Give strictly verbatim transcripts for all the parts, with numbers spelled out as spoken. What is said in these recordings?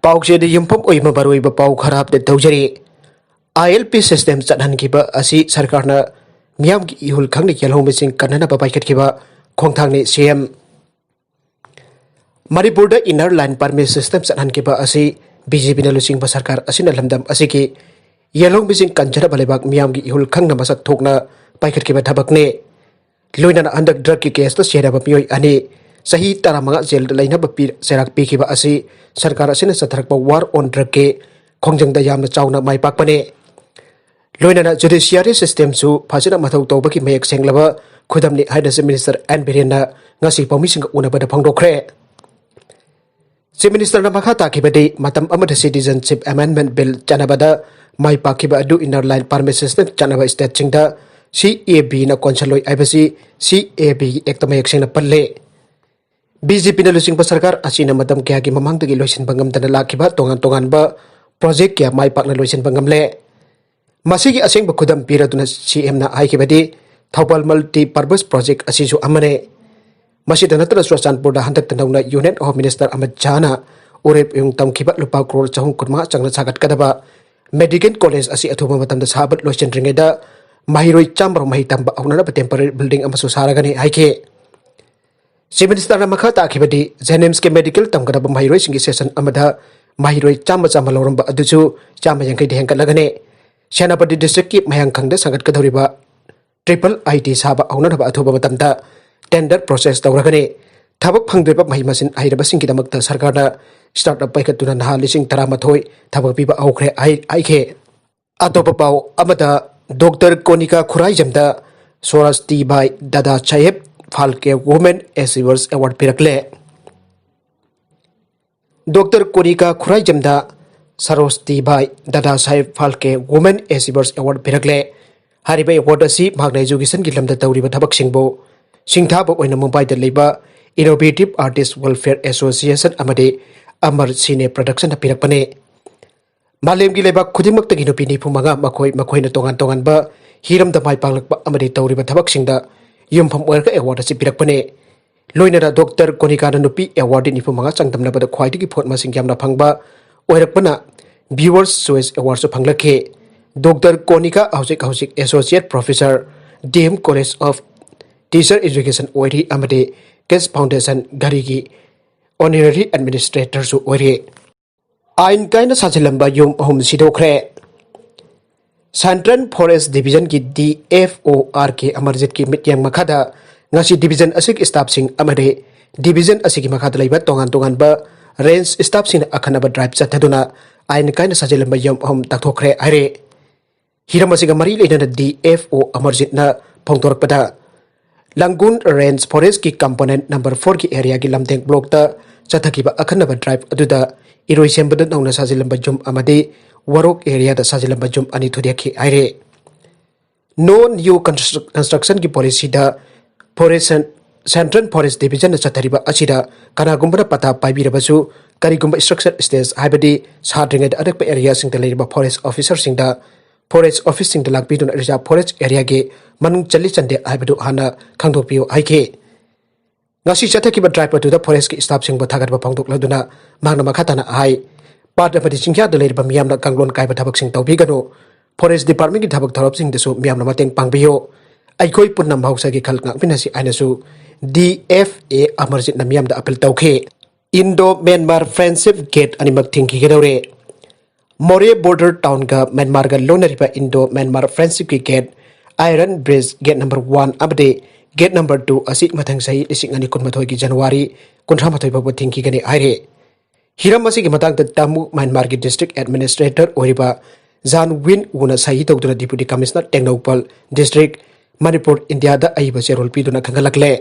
ꯄꯥꯎꯆꯦꯗ ꯌꯨꯝꯐꯝ ꯑꯣꯏꯕ ꯃꯔꯨꯑꯣꯏꯕ ꯄꯥꯎ ꯈꯔ ꯑꯞꯗꯦꯠ ꯇꯧꯖꯔꯤ꯫ ꯑꯥꯏ ꯑꯦꯜ ꯄꯤ ꯁꯤꯁꯇꯦꯝ ꯆꯠꯍꯟꯈꯤꯕ ꯑꯁꯤ ꯁꯔꯀꯥꯔꯅ ꯃꯤꯌꯥꯝꯒꯤ ꯏꯍꯨꯜ ꯈꯪꯅ ꯌꯦꯜꯍꯧꯃꯤꯁꯤꯡ ꯀꯟꯅꯅꯕ ꯄꯥꯏꯈꯠꯈꯤꯕ ꯈꯣꯡꯊꯥꯡꯅꯤ ꯁꯤ ꯑꯦꯝ꯫ ꯃꯅꯤꯄꯨꯔꯗ ꯏꯟꯅꯔ ꯂꯥꯏꯟ ꯄꯔꯃꯤꯠ ꯁꯤꯁꯇꯦꯝ ꯆꯠꯍꯟꯈꯤꯕ ꯑꯁꯤ ꯕꯤ ꯖꯦ ꯄꯤꯅ ꯂꯨꯆꯤꯡꯕ ꯁꯔꯀꯥꯔ ꯑꯁꯤꯅ ꯂꯝꯗꯝ ꯑꯁꯤꯒꯤ ꯌꯦꯜꯍꯧꯃꯤꯁꯤꯡ ꯀꯟꯖꯅꯕ ꯂꯩꯕꯥꯛ ꯃꯤꯌꯥꯝꯒꯤ ꯏꯍꯨꯜ ꯈꯪꯅ ꯃꯁꯛ ꯊꯣꯛꯅ ꯄꯥꯏꯈꯠꯈꯤꯕ ꯊꯕꯛꯅꯤ꯫ ꯂꯣꯏꯅꯅ ꯍꯟꯗꯛ ꯗ꯭ꯔꯒꯀꯤ ꯀꯦꯁꯇ ꯆꯦꯟꯅꯕ ꯃꯤꯑꯣꯏ ꯑꯅꯤ ꯆꯍꯤ ꯇꯔꯥꯃꯉꯥ ꯖꯦꯜꯗ ꯂꯩꯅꯕ ꯄꯤ-, ꯆꯩꯔꯥꯛ ꯄꯤꯈꯤꯕ ꯑꯁꯤ ꯁꯔꯀꯥꯔ ꯑꯁꯤꯅ ꯆꯠꯊꯔꯛꯄ ꯋꯥꯔ ꯑꯣꯟ ꯗ꯭ꯔꯒꯀꯤ ꯈꯣꯡꯖꯪꯗ ꯌꯥꯝꯅ ꯆꯥꯎꯅ ꯃꯥꯏ ꯄꯥꯛꯄꯅꯤ꯫ ꯂꯣꯏꯅꯅ ꯖꯨꯗꯤꯁꯤꯌꯥꯔꯤ ꯁꯤꯁꯇꯦꯝꯁꯨ ꯐꯖꯅ ꯃꯊꯧ ꯇꯧꯕꯒꯤ ꯃꯌꯦꯛ ꯁꯦꯡꯂꯕ ꯈꯨꯗꯝꯅꯤ ꯍꯥꯏꯅ ꯆꯤꯐ ꯃꯤꯅꯤꯁꯇꯔ ꯑꯦꯟ ꯕꯤꯔꯦꯟꯅ ꯉꯁꯤ ꯄꯥꯎꯃꯤꯁꯤꯡꯒ ꯎꯅꯕꯗ ꯐꯣꯡꯗꯣꯛꯈ꯭ꯔꯦ꯫ ꯆꯤꯐ ꯃꯤꯅꯤꯁꯇꯔꯅ ꯃꯈꯥ ꯇꯥꯈꯤꯕꯗꯤ, ꯃꯇꯝ ꯑꯃꯗ ꯁꯤꯇꯤꯖꯟꯁꯤꯞ ꯑꯦꯃꯦꯟꯗꯃꯦꯟꯠ ꯕꯤꯜ ꯆꯠꯅꯕꯗ ꯃꯥꯏ ꯄꯥꯛꯈꯤꯕ ꯑꯗꯨ ꯏꯟꯅꯔ ꯂꯥꯏꯟ ꯄꯔꯃꯤꯠ ꯁꯤꯁꯇꯦꯝ ꯆꯠꯅꯕ ꯁ꯭ꯇꯦꯠꯁꯤꯡꯗ ꯁꯤ ꯑꯦ ꯕꯤꯅ ꯀꯣꯟꯁꯤꯜꯂꯣꯏ ꯍꯥꯏꯕꯁꯤ ꯁꯤ ꯑꯦ ꯕꯤꯒꯤ ꯑꯦꯛꯇ ꯃꯌꯦꯛ ꯁꯦꯡꯅ ꯄꯜꯂꯦ꯫ ꯕꯤ ꯖꯦ ꯄꯤꯅ ꯂꯨꯆꯤꯡꯕ ꯁꯔꯀꯥꯔ ꯑꯁꯤꯅ ꯃꯇꯝ ꯀꯌꯥꯒꯤ ꯃꯃꯥꯡꯗꯒꯤ ꯂꯣꯏꯁꯤꯟꯕ ꯉꯝꯗꯅ ꯂꯥꯛꯈꯤꯕ ꯇꯣꯉꯥꯟ ꯇꯣꯉꯥꯟꯕ ꯄ꯭ꯔꯣꯖꯦꯛ ꯀꯌꯥ ꯃꯥꯏ ꯄꯥꯛꯅ ꯂꯣꯏꯁꯤꯟꯕ ꯉꯝꯂꯦ꯫ ꯃꯁꯤꯒꯤ ꯑꯁꯦꯡꯕ ꯈꯨꯗꯝ ꯄꯤꯔꯗꯨꯅ ꯁꯤ ꯑꯦꯝꯅ ꯍꯥꯏꯈꯤꯕꯗꯤ, ꯊꯧꯕꯥꯜ ꯃꯜꯇꯤ ꯄꯔꯄꯁ ꯄ꯭ꯔꯣꯖꯦꯛ ꯑꯁꯤꯁꯨ ꯑꯃꯅꯤ꯫ ꯃꯁꯤꯗ ꯅꯠꯇꯅ ꯆꯨꯔꯆꯥꯟꯄꯨꯔꯗ ꯍꯟꯗꯛꯇ ꯅꯧꯅ ꯌꯨꯅꯤꯌꯟ ꯍꯣꯝ ꯃꯤꯅꯤꯁꯇꯔ ꯑꯃꯤꯠ ꯁꯥꯍꯅ ꯎꯔꯦꯞ ꯎꯌꯨꯡ ꯇꯝꯈꯤꯕ ꯂꯨꯄꯥ ꯀ꯭ꯔꯣꯔ ꯆꯍꯨꯝ ꯀꯨꯟꯃꯉꯥ ꯆꯪꯅ ꯁꯥꯒꯠꯀꯗꯕ ꯃꯦꯗꯤꯀꯦꯜ ꯀꯣꯂꯦꯖ ꯑꯁꯤ ꯑꯊꯨꯕ ꯃꯇꯝꯗ ꯁꯥꯕ ꯂꯣꯏꯁꯤꯟꯗ꯭ꯔꯤꯉꯩꯗ ꯃꯍꯩꯔꯣꯏ ꯆꯥꯝꯃꯔꯣꯝ ꯃꯍꯩ ꯇꯝꯕ ꯍꯧꯅꯅꯕ ꯇꯦꯝꯄꯔꯦꯔꯤ ꯕꯤꯜꯗꯤꯡ ꯑꯃꯁꯨ ꯁꯥꯔꯒꯅꯤ ꯍꯥꯏꯈꯤ꯫ ꯆꯤꯐ ꯃꯤꯅꯤꯁꯇꯔꯅ ꯃꯈꯥ ꯇꯥꯈꯤꯕꯗꯤ, ꯖꯦꯅꯤꯝꯁꯀꯤ ꯃꯦꯗꯤꯀꯦꯜ ꯇꯝꯒꯗꯕ ꯃꯍꯩꯔꯣꯏꯁꯤꯡꯒꯤ ꯁꯦꯁꯟ ꯑꯃꯗ ꯃꯍꯩꯔꯣꯏ ꯆꯥꯝꯃ ꯆꯥꯝꯃ ꯂꯧꯔꯝꯕ ꯑꯗꯨꯁꯨ ꯆꯥꯝꯃ ꯌꯥꯡꯈꯩꯗ ꯍꯦꯟꯒꯠꯂꯒꯅꯤ꯫ ꯁꯦꯅꯥꯄꯇꯤ ꯗꯤꯁꯇ꯭ꯔꯤꯛꯀꯤ ꯃꯌꯥꯡꯈꯪꯗ ꯁꯥꯒꯠꯀꯗꯧꯔꯤꯕ ꯇ꯭ꯔꯤꯄꯜ ꯑꯥꯏ ꯇꯤ ꯁꯥꯕ ꯍꯧꯅꯅꯕ ꯑꯊꯨꯕ ꯃꯇꯝꯗ ꯇꯦꯟꯗꯔ ꯄ꯭ꯔꯣꯁꯦꯁ ꯇꯧꯔꯒꯅꯤ꯫ ꯊꯕꯛ ꯐꯪꯗ꯭ꯔꯤꯕ ꯃꯍꯩ ꯃꯁꯤꯡ ꯍꯩꯔꯕꯁꯤꯡꯒꯤꯗꯃꯛꯇ ꯁꯔꯀꯥꯔꯅ ꯁ꯭ꯇꯥꯔꯠ ꯑꯞ ꯄꯥꯏꯈꯠꯇꯨꯅ ꯅꯍꯥ ꯂꯤꯁꯤꯡ ꯇꯔꯥꯃꯥꯊꯣꯏ ꯊꯕꯛ ꯄꯤꯕ ꯍꯧꯈ꯭ꯔꯦ ꯍꯥꯏ-, ꯍꯥꯏꯈꯤ꯫ ꯑꯇꯣꯞꯄ ꯄꯥꯎ ꯑꯃꯗ, ꯗꯣꯛꯇꯔ ꯀꯣꯅꯤꯀꯥ ꯈꯨꯔꯥꯏꯖꯝꯗ ꯁꯣꯔꯥꯁꯇꯤ ꯕꯥꯏ ꯗꯥꯗꯥ ꯁꯥꯍꯦꯕ ꯐꯥꯜꯀꯦ ꯋꯨꯃꯦꯟ ꯑꯦꯆꯤꯚꯔꯁ ꯑꯦꯋꯥꯔꯗ ꯄꯤꯔꯛꯂꯦ꯫ ꯗꯣꯛꯇꯔ ꯀꯣꯅꯤꯀꯥ ꯈꯨꯔꯥꯏꯖꯝꯗ ꯁꯔꯣꯁꯇꯤ ꯕꯥꯏ ꯗꯥꯗꯥ ꯁꯥꯍꯦꯕ ꯐꯥꯜꯀꯦ ꯋꯨꯃꯦꯟ ꯑꯦꯆꯤꯚꯔꯁ ꯑꯦꯋꯥꯔꯗ ꯄꯤꯔꯛꯂꯦ꯫ ꯍꯥꯏꯔꯤꯕ ꯑꯦꯋꯥꯔꯗ ꯑꯁꯤ ꯃꯍꯥꯛꯅ ꯑꯦꯖꯨꯀꯦꯁꯟꯒꯤ ꯂꯝꯗ ꯇꯧꯔꯤꯕ ꯊꯕꯛꯁꯤꯡꯕꯨ ꯁꯤꯡꯊꯥꯕ ꯑꯣꯏꯅ ꯃꯨꯝꯕꯥꯏꯗ ꯂꯩꯕ ꯏꯅꯣꯚꯦꯇꯤꯚ ꯑꯥꯔꯇꯤꯁ ꯋꯦꯜꯐꯤꯌꯔ ꯑꯦꯁꯣꯁꯤꯌꯦꯁꯟ ꯑꯃꯗꯤ ꯑꯃꯔ ꯁꯤꯅꯦ ꯄ꯭ꯔꯗꯛꯁꯟꯅ ꯄꯤꯔꯛꯄꯅꯤ꯫ ꯃꯥꯂꯦꯝꯒꯤ ꯂꯩꯕꯥꯛ ꯈꯨꯗꯤꯡꯃꯛꯇꯒꯤ ꯅꯨꯄꯤ ꯅꯤꯐꯨ ꯃꯉꯥ, ꯃꯈꯣꯏ ꯃꯈꯣꯏꯅ ꯇꯣꯉꯥꯟ ꯇꯣꯉꯥꯟꯕ ꯍꯤꯔꯝꯗ ꯃꯥꯏ ꯄꯥꯛꯂꯛꯄ ꯑꯃꯗꯤ ꯇꯧꯔꯤꯕ ꯊꯕꯛꯁꯤꯡꯗ ꯌꯨꯝꯐꯝ ꯑꯣꯏꯔꯒ ꯑꯦꯋꯥꯔꯗ ꯑꯁꯤ ꯄꯤꯔꯛꯄꯅꯤ꯫ ꯂꯣꯏꯅꯅ ꯗꯣꯛꯇꯔ ꯀꯣꯅꯤꯀꯥꯅ ꯅꯨꯄꯤ ꯑꯦꯋꯥꯔꯗꯤ ꯅꯤꯐꯨ ꯃꯉꯥ ꯆꯥꯡꯗꯝꯅꯕꯗ ꯈ꯭ꯋꯥꯏꯗꯒꯤ ꯚꯣꯠ ꯃꯁꯤꯡ ꯌꯥꯝꯅ ꯐꯪꯕ ꯑꯣꯏꯔꯛꯄꯅ Viewers' Choice Awardꯁꯨ ꯐꯪꯂꯛꯈꯤ꯫ ꯗꯣꯛꯇꯔ ꯀꯣꯅꯤꯀꯥ ꯍꯧꯖꯤꯛ ꯍꯧꯖꯤꯛ Associate Professor, D M College of Teacher Education ꯑꯣꯏꯔꯤ ꯑꯃꯗꯤ Gates Foundation ꯘꯔꯤꯒꯤ Honorary Administratorꯁꯨ ꯑꯣꯏꯔꯤ꯫ ꯑꯥꯏꯟ ꯀꯥꯏꯅ ꯁꯥꯖꯤꯜꯂꯝꯕ ꯌꯨꯝ ꯑꯍꯨꯝ ꯁꯤꯗꯣꯛꯈ꯭ꯔꯦ꯫ Central Forest Divisionꯒꯤ D F O R K ꯑꯃꯔꯖꯤꯠꯀꯤ ꯃꯤꯠꯌꯦꯡ ꯃꯈꯥꯗ ꯉꯁꯤ division ꯑꯁꯤꯒꯤ staffꯁꯤꯡ ꯑꯃꯗꯤ division ꯑꯁꯤꯒꯤ ꯃꯈꯥꯗ ꯂꯩꯕ ꯇꯣꯉꯥꯟ ꯇꯣꯉꯥꯟꯕ range staffꯁꯤꯡꯅ ꯑꯈꯟꯅꯕ drive ꯆꯠꯊꯗꯨꯅ ꯑꯥꯏꯟ ꯀꯥꯏꯅ ꯁꯥꯖꯤꯜꯂꯝꯕ ꯌꯨꯝ ꯑꯍꯨꯝ ꯇꯥꯛꯊꯣꯛꯈ꯭ꯔꯦ ꯍꯥꯏꯔꯦ꯫ ꯍꯤꯔꯝ ꯑꯁꯤꯒ ꯃꯔꯤ ꯂꯩꯅꯅ D F O ꯑꯃꯔꯖꯤꯠꯅ ꯐꯣꯡꯗꯣꯔꯛꯄꯗ, ꯂꯪꯒꯨꯟ Range Forestꯀꯤ component number fourꯒꯤ areaꯒꯤ ꯂꯝꯗꯦꯡ blockꯇ ꯆꯠꯊꯈꯤꯕ ꯑꯈꯟꯅꯕ drive ꯑꯗꯨꯗ ꯏꯔꯣꯏ ꯁꯦꯝꯕꯗ ꯅꯧꯅ ꯁꯥꯖꯤꯜꯂꯝꯕ ꯌꯨꯝ ꯑꯃꯗꯤ ꯋꯥꯔꯣꯛ areaꯗ ꯁꯥꯖꯤꯜꯂꯝꯕ ꯌꯨꯝ ꯑꯅꯤ ꯊꯨꯗꯦꯛꯈꯤ ꯍꯥꯏꯔꯦ꯫ No New Constru-, Constructionꯒꯤ policyꯗ Forest, Central Forest Divisionꯅ ꯆꯠꯊꯔꯤꯕ ꯑꯁꯤꯗ ꯀꯅꯥꯒꯨꯝꯕꯅ ꯄꯇꯥ ꯄꯥꯏꯕꯤꯔꯕꯁꯨ, ꯀꯔꯤꯒꯨꯝꯕ structure stage, ꯍꯥꯏꯕꯗꯤ ꯁꯥꯗ꯭ꯔꯤꯉꯩꯗ ꯑꯅꯛꯄ areaꯁꯤꯡꯗ ꯂꯩꯔꯤꯕ forest officerꯁꯤꯡꯗ, forest officeꯁꯤꯡꯗ ꯂꯥꯛꯄꯤꯗꯨꯅ reserve forest areaꯒꯤ ꯃꯅꯨꯡ ꯆꯜꯂꯤ ꯆꯟꯗꯦ ꯍꯥꯏꯕꯗꯨ ꯍꯥꯟꯅ ꯈꯪꯗꯣꯛꯄꯤꯌꯨ ꯍꯥꯏꯈꯤ꯫ ꯉꯁꯤ ꯆꯠꯊꯈꯤꯕ drive ꯑꯗꯨꯗ forestꯀꯤ staffꯁꯤꯡꯕꯨ ꯊꯥꯒꯠꯄ ꯐꯣꯡꯗꯣꯛꯂꯗꯨꯅ ꯃꯍꯥꯛꯅ ꯃꯈꯥ ꯇꯥꯅ ꯍꯥꯏ, ꯄꯥꯠ ꯑꯃꯗꯤ ꯆꯤꯡꯌꯥꯗ ꯂꯩꯔꯤꯕ ꯃꯤꯌꯥꯝꯅ ꯀꯥꯡꯂꯣꯟ ꯀꯥꯏꯕ ꯊꯕꯛꯁꯤꯡ ꯇꯧꯕꯤꯒꯅꯨ꯫ Forest Departmentꯀꯤ ꯊꯕꯛ ꯊꯧꯔꯝꯁꯤꯡꯗꯁꯨ ꯃꯤꯌꯥꯝꯅ ꯃꯇꯦꯡ ꯄꯥꯡꯕꯤꯌꯨ꯫ ꯑꯩꯈꯣꯏ ꯄꯨꯟꯅ ꯃꯍꯧꯁꯥꯒꯤ ꯈꯜ ꯉꯥꯛꯃꯤꯟꯅꯁꯤ ꯍꯥꯏꯅꯁꯨ D F A ꯑꯃꯔꯖꯤꯠꯅ ꯃꯤꯌꯥꯝꯗ appeal ꯇꯧꯈꯤ꯫ Indo Myanmar Friendship Gate ꯑꯅꯤꯃꯛ ꯊꯤꯡꯈꯤꯒꯗꯧꯔꯦ꯫ ꯃꯣꯔꯦ border townꯒ ꯃ꯭ꯌꯥꯟꯃꯥꯔꯒ ꯂꯣꯟꯅꯔꯤꯕ Indo Myanmar Friendshipꯀꯤ gate, Iron Bridge gate number one ꯑꯃꯗꯤ gate number two ꯑꯁꯤ ꯃꯊꯪ ꯆꯍꯤ ꯂꯤꯁꯤꯡ ꯑꯅꯤ ꯀꯨꯟꯃꯥꯊꯣꯏꯒꯤ January ꯀꯨꯟꯊ꯭ꯔꯥ ꯃꯥꯊꯣꯏ ꯐꯥꯎꯕ ꯊꯤꯡꯈꯤꯒꯅꯤ ꯍꯥꯏꯔꯦ꯫ ꯍꯤꯔꯝ ꯑꯁꯤꯒꯤ ꯃꯇꯥꯡꯗ ꯇꯥꯃꯨ ꯃ꯭ꯌꯥꯟꯃꯥꯔꯒꯤ district administrator ꯑꯣꯏꯔꯤꯕ ꯖꯥꯟ ꯋꯤꯟ ꯋꯨꯅ ꯁꯍꯤ ꯇꯧꯗꯨꯅ Deputy Commissioner Tengnoupal district, Manipur, ꯏꯟꯗꯤꯌꯥꯗ ꯑꯏꯕ ꯆꯦꯔꯣꯜ ꯄꯤꯗꯨꯅ ꯈꯪꯍꯜꯂꯛꯂꯦ꯫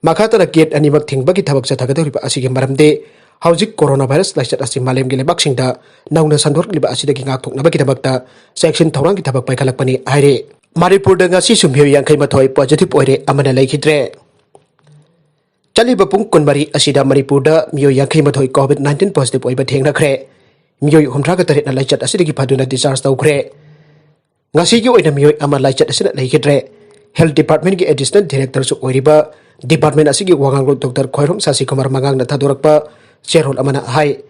ꯃꯈꯥ ꯇꯥꯅ gate ꯑꯅꯤꯃꯛ ꯊꯤꯡꯕꯒꯤ ꯊꯕꯛ ꯆꯠꯊꯒꯗꯧꯔꯤꯕ ꯑꯁꯤꯒꯤ ꯃꯔꯝꯗꯤ ꯍꯧꯖꯤꯛ coronavirus ꯂꯥꯏꯆꯠ ꯑꯁꯤ ꯃꯥꯂꯦꯝꯒꯤ ꯂꯩꯕꯥꯛꯁꯤꯡꯗ ꯅꯧꯅ ꯁꯟꯗꯣꯔꯛꯂꯤꯕ ꯑꯁꯤꯗꯒꯤ ꯉꯥꯛꯊꯣꯛꯅꯕꯒꯤꯗꯃꯛꯇ ꯆꯦꯛꯁꯤꯟ ꯊꯧꯔꯥꯡꯒꯤ ꯊꯕꯛ ꯄꯥꯏꯈꯠꯂꯛꯄꯅꯤ ꯍꯥꯏꯔꯤ꯫ ꯃꯅꯤꯄꯨꯔꯗ ꯉꯁꯤꯁꯨ ꯃꯤꯑꯣꯏ ꯌꯥꯡꯈꯩ ꯃꯥꯊꯣꯏ positive ꯑꯣꯏꯔꯦ, ꯑꯃꯅ ꯂꯩꯈꯤꯗ꯭ꯔꯦ꯫ ꯆꯠꯂꯤꯕ ꯄꯨꯡ ꯀꯨꯟꯃꯔꯤ ꯑꯁꯤꯗ ꯃꯅꯤꯄꯨꯔꯗ ꯃꯤꯑꯣꯏ ꯌꯥꯡꯈꯩ ꯃꯥꯊꯣꯏ COVID nineteen positive ꯑꯣꯏꯕ ꯊꯦꯡꯅꯈ꯭ꯔꯦ꯫ ꯃꯤꯑꯣꯏ ꯍꯨꯝꯗ꯭ꯔꯥꯒ ꯇꯔꯦꯠꯅ ꯂꯥꯏꯆꯠ ꯑꯁꯤꯗꯒꯤ ꯐꯗꯨꯅ discharge ꯇꯧꯈ꯭ꯔꯦ꯫ ꯉꯁꯤꯒꯤ ꯑꯣꯏꯅ ꯃꯤꯑꯣꯏ ꯑꯃ ꯂꯥꯏꯆꯠ ꯑꯁꯤꯅ ꯂꯩꯈꯤꯗ꯭ꯔꯦ꯫ Health Departmentꯀꯤ Additional Directorꯁꯨ ꯑꯣꯏꯔꯤꯕ Department ꯑꯁꯤꯒꯤ ꯋꯥꯉꯥꯡꯂꯣꯏ Doctor ꯈ꯭ꯋꯥꯏꯔꯣꯝ ꯁꯥꯁꯤ ꯀꯨꯃꯥꯔ ꯃꯉꯥꯡꯅ ꯊꯥꯗꯣꯔꯛꯄ ꯆꯦꯔꯣꯜ ꯑꯃꯅ ꯍꯥꯏ,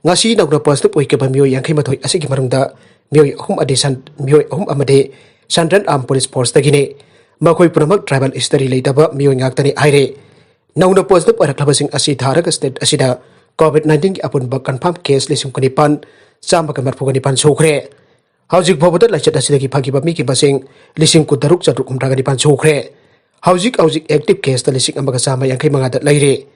ꯉꯁꯤ ꯅꯧꯅ positive ꯑꯣꯏꯈꯤꯕ ꯃꯤꯑꯣꯏ ꯌꯥꯡꯈꯩ ꯃꯥꯊꯣꯏ ꯑꯁꯤꯒꯤ ꯃꯅꯨꯡꯗ ꯃꯤꯑꯣꯏ ꯑꯍꯨꯝ ꯑꯗꯤ ꯁꯟ-, ꯃꯤꯑꯣꯏ ꯑꯍꯨꯝ ꯑꯃꯗꯤ Central Armed Police Forceꯇꯒꯤꯅꯤ꯫ ꯃꯈꯣꯏ ꯄꯨꯝꯅꯃꯛ tribal history ꯂꯩꯇꯕ ꯃꯤꯑꯣꯏ ꯉꯥꯛꯇꯅꯤ ꯍꯥꯏꯔꯦ꯫ ꯅꯧꯅ positive ꯑꯣꯏꯔꯛꯂꯕꯁꯤꯡ ꯑꯁꯤ ꯊꯥꯔꯒ state ꯑꯁꯤꯗ COVID nineteenꯒꯤ ꯑꯄꯨꯟꯕ confirm case ꯂꯤꯁꯤꯡ ꯀꯨꯟꯅꯤꯄꯥꯟ ꯆꯥꯝꯃꯒ ꯃꯔꯤꯐꯨꯒ ꯅꯤꯄꯥꯟ ꯁꯨꯈ꯭ꯔꯦ꯫ ꯍꯧꯖꯤꯛ ꯐꯥꯎꯕꯗ ꯂꯥꯏꯆꯠ ꯑꯁꯤꯗꯒꯤ ꯐꯈꯤꯕ ꯃꯤꯒꯤ ꯃꯁꯤꯡ ꯂꯤꯁꯤꯡ ꯀꯨꯟꯇꯔꯨꯛ ꯆꯥꯇ꯭ꯔꯨꯛ ꯍꯨꯝꯗ꯭ꯔꯥꯒ ꯅꯤꯄꯥꯟ ꯁꯨꯈ꯭ꯔꯦ꯫ ꯍꯧꯖꯤꯛ ꯍꯧꯖꯤꯛ active caseꯇ ꯂꯤꯁꯤꯡ ꯑꯃꯒ ꯆꯥꯝꯃ ꯌꯥꯡꯈꯩ ꯃꯉꯥꯗ ꯂꯩꯔꯦ꯫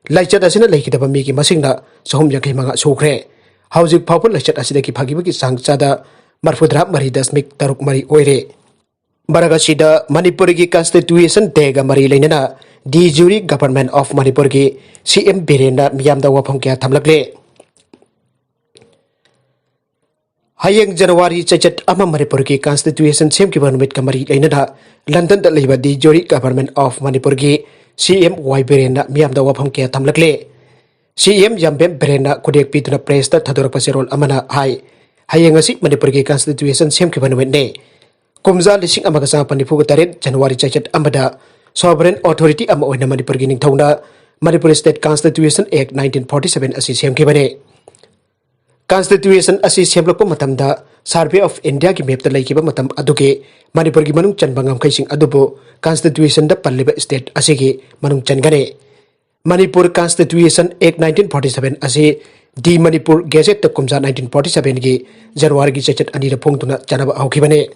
ꯂꯥꯏꯆꯠ ꯑꯁꯤꯅ ꯂꯩꯈꯤꯗꯕ ꯃꯤꯒꯤ ꯃꯁꯤꯡꯅ ꯆꯍꯨꯝ ꯌꯥꯡꯈꯩ ꯃꯉꯥ ꯁꯨꯈ꯭ꯔꯦ꯫ ꯍꯧꯖꯤꯛ ꯐꯥꯎꯕ ꯂꯥꯏꯆꯠ ꯑꯁꯤꯗꯒꯤ ꯐꯈꯤꯕꯒꯤ ꯆꯥꯡ ꯆꯥꯗ ꯃꯔꯤꯐꯨꯇꯔꯥ ꯃꯔꯤ ꯗꯁꯃꯤꯛ ꯇꯔꯨꯛ ꯃꯔꯤ ꯑꯣꯏꯔꯦ꯫ ꯃꯔꯛ ꯑꯁꯤꯗ ꯃꯅꯤꯄꯨꯔꯒꯤ Constitution Dayꯒ ꯃꯔꯤ ꯂꯩꯅꯅ de jure Government of Manipurꯒꯤ CM ꯕꯤꯔꯦꯟꯅ ꯃꯤꯌꯥꯝꯗ ꯋꯥꯐꯝ ꯀꯌꯥ ꯊꯝꯂꯛꯂꯦ꯫ ꯍꯌꯦꯡ ꯖꯅꯋꯥꯔꯤ ꯆꯩꯆꯠ ꯑꯃ ꯃꯅꯤꯄꯨꯔꯒꯤ Constitution ꯁꯦꯝꯈꯤꯕ ꯅꯨꯃꯤꯠꯀ ꯃꯔꯤ ꯂꯩꯅꯅ Londonꯗ ꯂꯩꯕ de jure Government of Manipurꯒꯤ CM ꯋꯥꯏ ꯕꯤꯔꯦꯟꯅ ꯃꯤꯌꯥꯝꯗ ꯋꯥꯐꯝ ꯀꯌꯥ ꯊꯝꯂꯛꯂꯦ꯫ CM ꯌꯥꯝꯕꯦꯝ ꯕꯤꯔꯦꯟꯅ ꯈꯨꯗꯦꯛ ꯄꯤꯗꯨꯅ pressꯇ ꯊꯥꯗꯣꯔꯛꯄ ꯆꯦꯔꯣꯜ ꯑꯃꯅ ꯍꯥꯏ, ꯍꯌꯦꯡ ꯑꯁꯤ ꯃꯅꯤꯄꯨꯔꯒꯤ Constitution ꯁꯦꯝꯈꯤꯕ ꯅꯨꯃꯤꯠꯅꯤ꯫ ꯀꯨꯝꯖꯥ ꯂꯤꯁꯤꯡ ꯑꯃꯒ ꯆꯥꯃꯥꯄꯟ ꯅꯤꯐꯨꯒ ꯇꯔꯦꯠ January ꯆꯩꯆꯠ ꯑꯃꯗ sovereign authority ꯑꯃ ꯑꯣꯏꯅ ꯃꯅꯤꯄꯨꯔꯒꯤ ꯅꯤꯡꯊꯧꯅ Manipur State Constitution Act nineteen forty seven ꯑꯁꯤ ꯁꯦꯝꯈꯤꯕꯅꯤ꯫ Constitution ꯑꯁꯤ ꯁꯦꯝꯂꯛꯄ ꯃꯇꯝꯗ Survey of Indiaꯒꯤ mapꯇ ꯂꯩꯈꯤꯕ ꯃꯇꯝ ꯑꯗꯨꯒꯤ ꯃꯅꯤꯄꯨꯔꯒꯤ ꯃꯅꯨꯡ ꯆꯟꯕ ꯉꯝꯈꯩꯁꯤꯡ ꯑꯗꯨꯕꯨ Constitutionꯗ ꯄꯜꯂꯤꯕ state ꯑꯁꯤꯒꯤ ꯃꯅꯨꯡ ꯆꯟꯒꯅꯤ꯫ Manipur Constitution Act nineteen forty seven ꯑꯁꯤ de Manipur Gazetteꯇ ꯀꯨꯝꯖꯥ nineteen forty sevenꯒꯤ Januaryꯒꯤ ꯆꯩꯆꯠ ꯑꯅꯤꯗ ꯐꯣꯡꯗꯨꯅ ꯆꯠꯅꯕ ꯍꯧꯈꯤꯕꯅꯤ꯫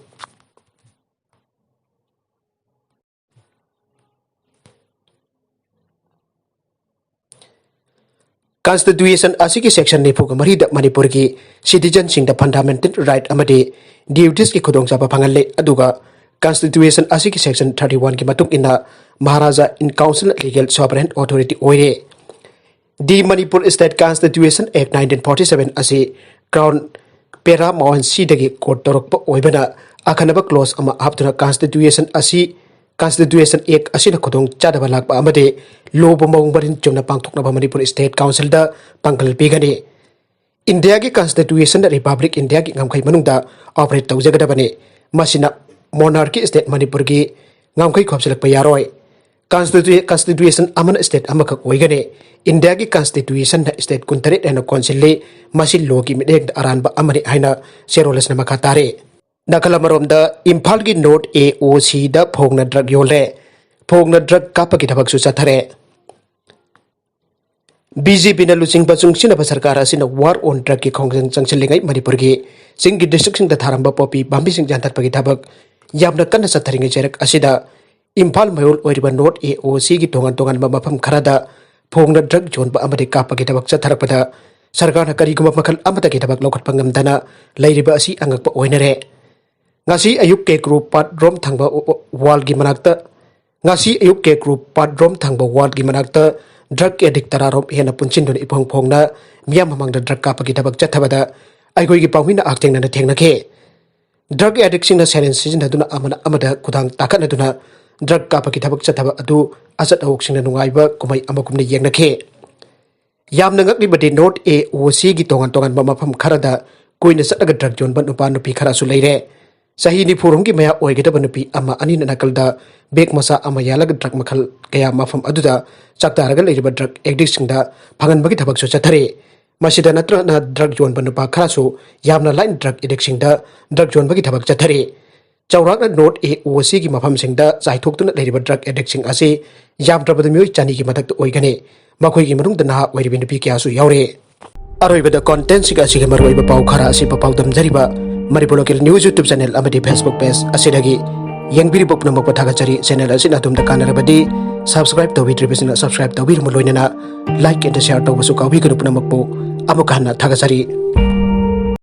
Constitution ꯑꯁꯤꯒꯤ section ꯅꯤꯐꯨꯒ ꯃꯔꯤꯗ ꯃꯅꯤꯄꯨꯔꯒꯤ citizenꯁꯤꯡꯗ fundamental right ꯑꯃꯗꯤ dutiesꯀꯤ ꯈꯨꯗꯣꯡꯆꯥꯕ ꯐꯪꯍꯜꯂꯤ, ꯑꯗꯨꯒ Constitution ꯑꯁꯤꯒꯤ section thirty oneꯒꯤ ꯃꯇꯨꯡ ꯏꯟꯅ Maharaja in Council legal sovereign authority ꯑꯣꯏꯔꯦ꯫ De Manipur State Constitution Act nineteen forty seven ꯑꯁꯤ Crown Para Mawansidꯒꯤ quote ꯇꯧꯔꯛꯄ ꯑꯣꯏꯕꯅ ꯑꯈꯟꯅꯕ clause ꯑꯃ ꯍꯥꯞꯇꯨꯅ Constitution ꯑꯁꯤ, Constitution Act ꯑꯁꯤꯅ ꯈꯨꯗꯣꯡ ꯆꯥꯗꯕ ꯂꯥꯛꯄ ꯑꯃꯗꯤ ꯂꯨꯕ ꯃꯑꯣꯡ ꯃꯔꯤꯟ ꯆꯨꯝꯅ ꯄꯥꯡꯊꯣꯛꯅꯕ ꯃꯅꯤꯄꯨꯔ State Councilꯗ ꯄꯥꯡꯒꯜ ꯄꯤꯒꯅꯤ꯫ Indiaꯒꯤ Constitutionꯅ Republic Indiaꯒꯤ ꯉꯝꯈꯩ ꯃꯅꯨꯡꯗ operate ꯇꯧꯖꯒꯗꯕꯅꯤ꯫ ꯃꯁꯤꯅ monarchy state ꯃꯅꯤꯄꯨꯔꯒꯤ ꯉꯝꯈꯩ ꯈꯣꯝꯖꯤꯜꯂꯛꯄ ꯌꯥꯔꯣꯏ꯫ ꯀꯟꯁꯇꯤꯇ꯭ꯌꯨ-, ꯀꯟꯁꯇꯤꯇ꯭ꯌꯨꯁꯟ ꯑꯃꯅ ꯁ꯭ꯇꯦꯠ ꯑꯃꯈꯛ ꯑꯣꯏꯒꯅꯤ꯫ ꯏꯟꯗꯤꯌꯥꯒꯤ ꯀꯟꯁꯇꯤꯇ꯭ꯌꯨꯁꯟꯅ ꯁ꯭ꯇꯦꯠ ꯀꯨꯟꯇꯔꯦꯠ ꯍꯦꯟꯅ ꯀꯣꯟꯁꯤꯜꯂꯤ꯫ ꯃꯁꯤ ꯂꯣꯒꯤ ꯃꯤꯠꯌꯦꯡꯗ ꯑꯔꯥꯟꯕ ꯑꯃꯅꯤ ꯍꯥꯏꯅ ꯁꯦꯔꯣꯂꯁꯅ ꯃꯈꯥ ꯇꯥꯔꯤ꯫ ꯅꯥꯀꯜ ꯑꯃꯔꯣꯝꯗ ꯏꯝꯐꯥꯜꯒꯤ ꯅꯣꯔꯠ ꯑꯦ ꯑꯣ ꯁꯤꯗ ꯐꯣꯡꯅ ꯗ꯭ꯔꯒ ꯌꯣꯜꯂꯦ꯫ ꯐꯣꯡꯅ ꯗ꯭ꯔꯒ ꯀꯥꯞꯄꯒꯤ ꯊꯕꯛꯁꯨ ꯆꯠꯊꯔꯦ꯫ ꯕꯤ ꯖꯦ ꯄꯤꯅ ꯂꯨꯆꯤꯡꯕ ꯆꯨꯡꯁꯤꯟꯅꯕ ꯁꯔꯀꯥꯔ ꯑꯁꯤꯅ war on drugꯀꯤ ꯈꯣꯡꯖꯪ ꯆꯪꯁꯤꯜꯂꯤꯉꯩ ꯃꯅꯤꯄꯨꯔꯒꯤ ꯆꯤꯡꯒꯤ districtꯁꯤꯡꯗ ꯊꯥꯔꯝꯕ ꯄꯣꯄꯤ ꯄꯥꯝꯕꯤꯁꯤꯡ ꯌꯥꯟꯊꯠꯄꯒꯤ ꯊꯕꯛ ꯌꯥꯝꯅ ꯀꯟꯅ ꯆꯠꯊꯔꯤꯉꯩ ꯆꯩꯔꯛ ꯑꯁꯤꯗ ꯏꯝꯐꯥꯜ ꯃꯌꯣꯜ ꯑꯣꯏꯔꯤꯕ ꯅꯣꯔꯠ ꯑꯦ ꯑꯣ ꯁꯤꯒꯤ ꯇꯣꯉꯥꯟ ꯇꯣꯉꯥꯟꯕ ꯃꯐꯝ ꯈꯔꯗ ꯐꯣꯡꯅ ꯗ꯭ꯔꯒ ꯌꯣꯟꯕ ꯑꯃꯗꯤ ꯀꯥꯞꯄꯒꯤ ꯊꯕꯛ ꯆꯠꯊꯔꯛꯄꯗ ꯁꯔꯀꯥꯔꯅ ꯀꯔꯤꯒꯨꯝꯕ ꯃꯈꯜ ꯑꯃꯠꯇꯒꯤ ꯊꯕꯛ ꯂꯧꯈꯠꯄ ꯉꯝꯗꯅ ꯂꯩꯔꯤꯕ ꯑꯁꯤ ꯑꯉꯛꯄ ꯑꯣꯏꯅꯔꯦ꯫ ꯉꯁꯤ ꯑꯌꯨꯛ ꯀꯦ ꯒ꯭ꯔꯨꯞ ꯄꯥꯠ ꯔꯣꯝ ꯊꯪꯕ ꯋꯥꯜꯒꯤ ꯃꯅꯥꯛꯇ, ꯉꯁꯤ ꯑꯌꯨꯛ ꯀꯦ ꯒ꯭ꯔꯨꯞ ꯄꯥꯠ ꯔꯣꯝ ꯊꯪꯕ ꯋꯥꯜꯒꯤ ꯃꯅꯥꯛꯇ ꯗ꯭ꯔꯒ ꯑꯦꯗꯤꯛ ꯇꯔꯥꯔꯣꯝ ꯍꯦꯟꯅ ꯄꯨꯟꯁꯤꯟꯗꯨꯅ ꯏꯐꯣꯡ ꯐꯣꯡꯅ ꯃꯤꯌꯥꯝ ꯃꯃꯥꯡꯗ ꯗ꯭ꯔꯒ ꯀꯥꯞꯄꯒꯤ ꯊꯕꯛ ꯆꯠꯊꯕꯗ ꯑꯩꯈꯣꯏꯒꯤ ꯄꯥꯎꯃꯤꯅ ꯍꯛꯊꯦꯡꯅꯅ ꯊꯦꯡꯅꯈꯤ꯫ ꯗ꯭ꯔꯒ ꯑꯦꯗꯤꯛꯁꯤꯡꯅ ꯁꯦꯔꯦꯟꯖ ꯁꯤꯖꯤꯟꯅꯗꯨꯅ ꯑꯃꯅ ꯑꯃꯗ ꯈꯨꯗꯥꯡ ꯇꯥꯈꯠꯅꯗꯨꯅ ꯗ꯭ꯔꯒ ꯀꯥꯞꯄꯒꯤ ꯊꯕꯛ ꯆꯠꯊꯕ ꯑꯗꯨ ꯑꯆꯠ ꯑꯋꯣꯛꯁꯤꯡꯅ ꯅꯨꯡꯉꯥꯏꯕ ꯀꯨꯝꯍꯩ ꯑꯃꯒꯨꯝꯅ ꯌꯦꯡꯅꯈꯤ꯫ ꯌꯥꯝꯅ ꯉꯛꯂꯤꯕꯗꯤ ꯅꯣꯔꯠ ꯑꯦ ꯑꯣ ꯁꯤꯒꯤ ꯇꯣꯉꯥꯟ ꯇꯣꯉꯥꯟꯕ ꯃꯐꯝ ꯈꯔꯗ ꯀꯣꯏꯅ ꯆꯠꯂꯒ ꯗ꯭ꯔꯒ ꯌꯣꯟꯕ ꯅꯨꯄꯥ ꯅꯨꯄꯤ ꯈꯔꯁꯨ ꯂꯩꯔꯦ꯫ ꯆꯍꯤ ꯅꯤꯐꯨꯔꯣꯝꯒꯤ ꯃꯌꯥ ꯑꯣꯏꯒꯗꯕ ꯅꯨꯄꯤ ꯑꯃ ꯑꯅꯤꯅ ꯅꯥꯀꯜꯗ ꯕꯦꯒ ꯃꯆꯥ ꯑꯃ ꯌꯥꯜꯂꯒ ꯗ꯭ꯔꯒ ꯃꯈꯜ ꯀꯌꯥ ꯃꯐꯝ ꯑꯗꯨꯗ ꯆꯥꯛꯇꯥꯔꯒ ꯂꯩꯔꯤꯕ ꯗ꯭ꯔꯒ ꯑꯦꯗꯤꯛꯁꯤꯡꯗ ꯐꯪꯍꯟꯕꯒꯤ ꯊꯕꯛꯁꯨ ꯆꯠꯊꯔꯤ꯫ ꯃꯁꯤꯗ ꯅꯠꯇꯅ ꯗ꯭ꯔꯒ ꯌꯣꯟꯕ ꯅꯨꯄꯥ ꯈꯔꯁꯨ ꯌꯥꯝꯅ ꯂꯥꯏꯅ ꯗ꯭ꯔꯒ ꯑꯦꯗꯤꯛꯁꯤꯡꯗ ꯗ꯭ꯔꯒ ꯌꯣꯟꯕꯒꯤ ꯊꯕꯛ ꯆꯠꯊꯔꯤ꯫ ꯆꯥꯎꯔꯥꯛꯅ ꯅꯣꯔꯠ ꯑꯦ ꯑꯣ ꯁꯤꯒꯤ ꯃꯐꯝꯁꯤꯡꯗ ꯆꯥꯏꯊꯣꯛꯇꯨꯅ ꯂꯩꯔꯤꯕ ꯗ꯭ꯔꯒ ꯑꯦꯗꯤꯛꯁꯤꯡ ꯑꯁꯤ ꯌꯥꯝꯗ꯭ꯔꯕꯗ ꯃꯤꯑꯣꯏ ꯆꯅꯤꯒꯤ ꯃꯊꯛꯇ ꯑꯣꯏꯒꯅꯤ꯫ ꯃꯈꯣꯏꯒꯤ ꯃꯅꯨꯡꯗ ꯅꯍꯥ ꯑꯣꯏꯔꯤꯕ ꯅꯨꯄꯤ ꯀꯌꯥꯁꯨ ꯌꯥꯎꯔꯤ꯫ ꯑꯔꯣꯏꯕꯗ ꯀꯣꯟꯇꯦꯟꯁꯤꯡ ꯑꯁꯤꯒꯤ ꯃꯔꯨꯑꯣꯏꯕ ꯄꯥꯎ ꯈꯔ ꯑꯁꯤ ꯄꯥꯎꯗꯝꯖꯔꯤꯕ Manipur local news YouTube channel ꯑꯃꯗꯤ Facebook ꯄꯦꯖ ꯑꯁꯤꯗꯒꯤ ꯌꯦꯡꯕꯤꯔꯤꯕ ꯄꯨꯝꯅꯃꯛꯄꯨ ꯊꯥꯒꯠꯆꯔꯤ꯫ ꯆꯦꯅꯦꯜ ꯑꯁꯤꯅ ꯑꯗꯣꯝꯗ ꯀꯥꯟꯅꯔꯕꯗꯤ subscribe ꯇꯧꯕꯤꯗ꯭ꯔꯤꯕꯁꯤꯡꯅ subscribe ꯇꯧꯕꯤꯔꯝꯃꯨ, ꯂꯣꯏꯅꯅ like and share ꯇꯧꯕꯁꯨ ꯀꯥꯎꯕꯤꯒꯅꯨ꯫ ꯄꯨꯝꯅꯃꯛꯄꯨ ꯑꯃꯨꯛꯀ ꯍꯟꯅ ꯊꯥꯒꯠꯆꯔꯤ꯫